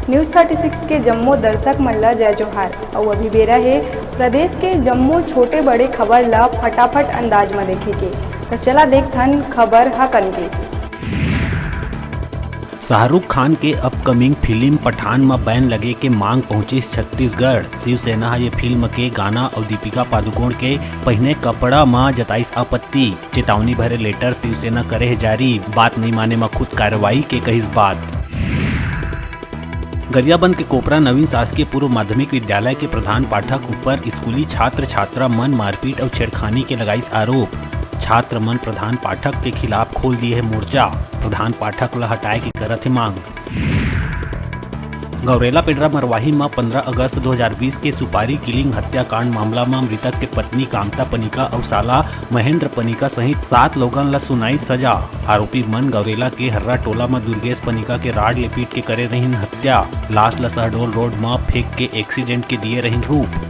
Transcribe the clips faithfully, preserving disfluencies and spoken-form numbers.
News thirty six के जम्मो दर्शक मन ल जय जोहार। अउ अभी बेरा हे प्रदेश के जम्मो छोटे बड़े खबर ल फटाफट अंदाज म देखे के। त चला देखथन खबर हकन के। शाहरुख खान के अपकमिंग फिल्म पठान म बैन लगे के मांग पहुंचिस छत्तीसगढ़। शिवसेना ह ये फिल्म के गाना अउ दीपिका पादुकोण के पहिने कपड़ा म जताइस आपत्ति। चेतावनी भरे लेटर शिवसेना करे हे जारी, बात नइ माने म खुद कार्रवाई के कहिस बात। गरियाबंद के कोपरा नवीन शासकीय पूर्व माध्यमिक विद्यालय के प्रधान पाठक ऊपर स्कूली छात्र छात्रा मन मारपीट अउ छेड़खानी के लगाइस आरोप। छात्र मन प्रधान पाठक के खिलाफ खोल दिए हे मोर्चा, प्रधान पाठक ल हटाए के करत हे मांग। गौरेला पेंड्रा मरवाही म पंद्रह अगस्त दो हज़ार बीस के सुपारी किलिंग हत्याकांड मामला म मृतक के पत्नी कामता पनिका अउ साला महेंद्र पनिका सहित सात लोगन ल सुनाई सजा। आरोपी मन गौरेला के हर्रा टोला म दुर्गेश पनिका के राड ले पीट के करे रहिन हत्या। लाश ल शहडोल रोड म फेंक के एक्सीडेंट के दिए रहिन रूप।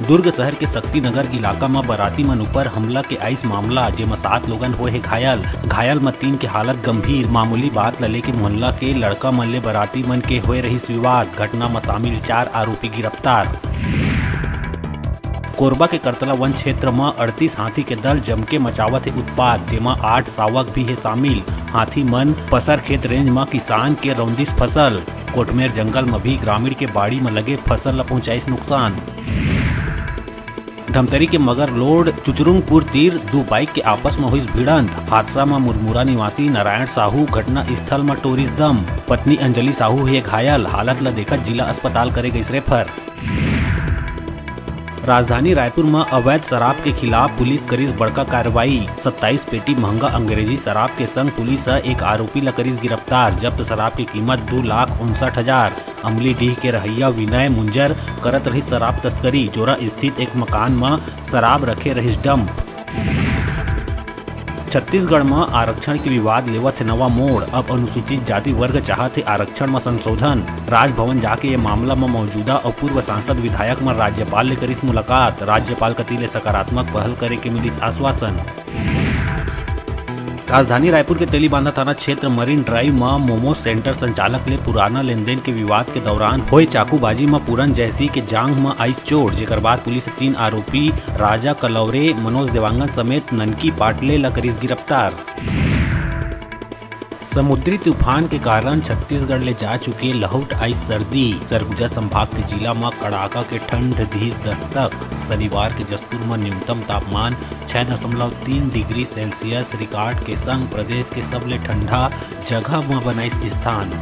दुर्ग शहर के शक्तिनगर इलाका म बाराती मन ऊपर हमला के आइस मामला, जेमा सात लोगन होए हे घायल। घायल म तीन के हालत गंभीर। मामूली बात ल लेके मोहल्ला के लड़का मन ले बाराती मन के होए रहिस विवाद। घटना म शामिल चार आरोपी गिरफ्तार। कोरबा के करतला वन क्षेत्र म अड़तीस हाथी के दल जमके मचावत हे उत्पात, जेमा आठ सावक भी हे शामिल। हाथी मन पसरखेत रेंज म किसान के रौंदिस फसल। कोटमेर जंगल म भी ग्रामीण के बाड़ी म लगे फसल ल पहुंचाइस नुकसान। धमतरी के मगरलोड चुचरुंगपुर तीर दू बाइक के आपस म होइस भिड़ंत। हादसा म मुरमुरा निवासी नारायण साहू घटना स्थल म टोरिस दम। पत्नी अंजलि साहू हे घायल, हालत ल देखत जिला अस्पताल करे गइस रेफर। राजधानी रायपुर म अवैध शराब के खिलाफ पुलिस करिस बड़का कार्रवाई। सत्ताईस पेटी महंगा अंग्रेजी शराब के संग पुलिस ह एक आरोपी ल करिस गिरफ्तार। जब्त शराब के कीमत दू लाख उनसठ हजार। अमलीडीह के रहइया विनय मुंजर करत रहिस शराब तस्करी। जोरा स्थित एक मकान म शराब रखे रहिस डंप। छत्तीसगढ़ म आरक्षण के विवाद लेवत हे नवा मोड़। अब अनुसूचित जाति वर्ग चाहत हे आरक्षण म संशोधन। राजभवन जाके ये मामला म मौजूदा अउ पूर्व सांसद विधायक मन राज्यपाल ले करिस मुलाकात। राज्यपाल कति ले सकारात्मक पहल करे के मिलिस आश्वासन। राजधानी रायपुर के तेलीबांधा थाना क्षेत्र मरीन ड्राइव म मोमो सेंटर संचालक ले पुराना लेनदेन के विवाद के दौरान होए चाकूबाजी म पूरन जयसिंह के जांघ म आइस चोट, जेकर बाद पुलिस ह तीन आरोपी राजा कलौरे, मनोज देवांगन समेत ननकी पाटले ल करिस गिरफ्तार। समुद्री तूफान के कारण छत्तीसगढ़ ले जा चुके लहुट आइस सर्दी। सरगुजा संभाग के जिला म कड़ाका के ठंड दिस दस्तक। शनिवार के जशपुर म न्यूनतम तापमान छह दशमलव तीन डिग्री सेल्सियस रिकॉर्ड के संग प्रदेश के सबले ठंडा जगह म बनाइस स्थान।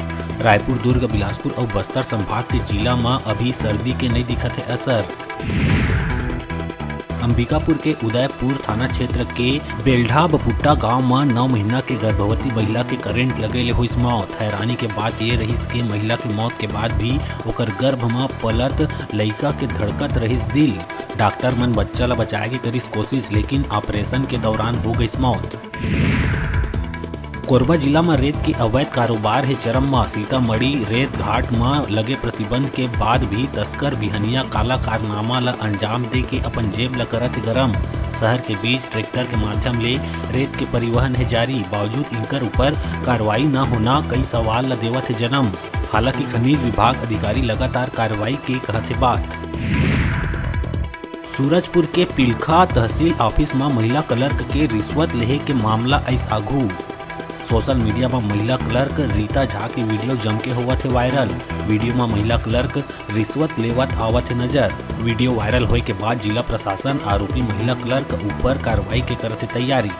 रायपुर, दुर्ग, बिलासपुर अउ बस्तर संभाग के जिला म अभी सर्दी के नइ दिखत हे असर। अंबिकापुर के उदयपुर थाना क्षेत्र के बेल्ढा बपुट्टा गांव म नौ महीना के गर्भवती महिला के करंट लगे ले होइस मौत। हैरानी के बात ये रहिस के महिला के मौत के बाद भी ओकर गर्भ म पलत लइका के धड़कत रहिस दिल। डॉक्टर मन बच्चा ल बचाए के करिस कोशिश, लेकिन ऑपरेशन के दौरान हो गइस मौत। कोरबा जिला म रेत के अवैध कारोबार हे चरम म। सीतामढ़ी रेत घाट म लगे प्रतिबंध के बाद भी तस्कर बिहनिया काला कारनामा ल अंजाम दे के अपन जेब ल करत हे गरम। शहर के बीच ट्रैक्टर के माध्यम ले रेत के परिवहन हे जारी, बावजूद इनकर ऊपर कार्रवाई न होना कई सवाल ल देवत हे जन्म। हालांकि खनिज विभाग अधिकारी लगातार कार्रवाई के कहत हे बात। सूरजपुर के पिलखा तहसील ऑफिस म महिला क्लर्क के रिश्वत लेहे के मामला आइस आघू। सोशल मीडिया म महिला क्लर्क रीता झा के वीडियो जम के होवत हे वायरल। वीडियो म महिला क्लर्क रिश्वत लेवत आवत हे नजर। वीडियो वायरल होए के बाद जिला प्रशासन आरोपी महिला क्लर्क ऊपर कार्रवाई के करत हे तैयारी।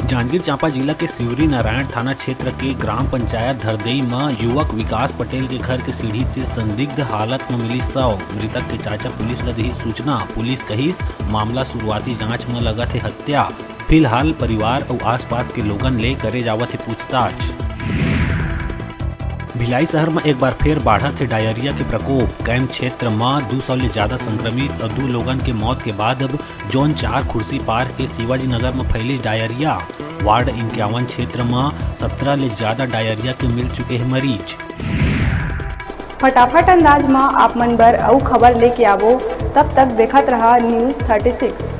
जांजगीर चांपा जिला के शिवरी नारायण थाना क्षेत्र के ग्राम पंचायत धरदेई म युवक विकास पटेल के घर के सीढ़ी तीर संदिग्ध हालत म मिलिस शव। मृतक के चाचा पुलिस ल दिही सूचना। पुलिस कहिस, मामला शुरुआती जांच म लगत हे हत्या। फिलहाल परिवार अउ आसपास के लोगन ले करे जावत हे पूछताछ। भिलाई शहर म एक बार फेर बाढ़त हे डायरिया के प्रकोप। कैंप क्षेत्र म दू सौ ले ज्यादा संक्रमित अउ दू लोगन के मौत के बाद अब जोन चार खुर्सी पार के शिवाजी नगर म फैलिस डायरिया। वार्ड इक्यावन क्षेत्र म सत्रह ले ज्यादा डायरिया के मिल चुके हे मरीज। फटाफट अंदाज म आप मन बर अउ खबर लेके आबो, तब तक देखत रहा News thirty six।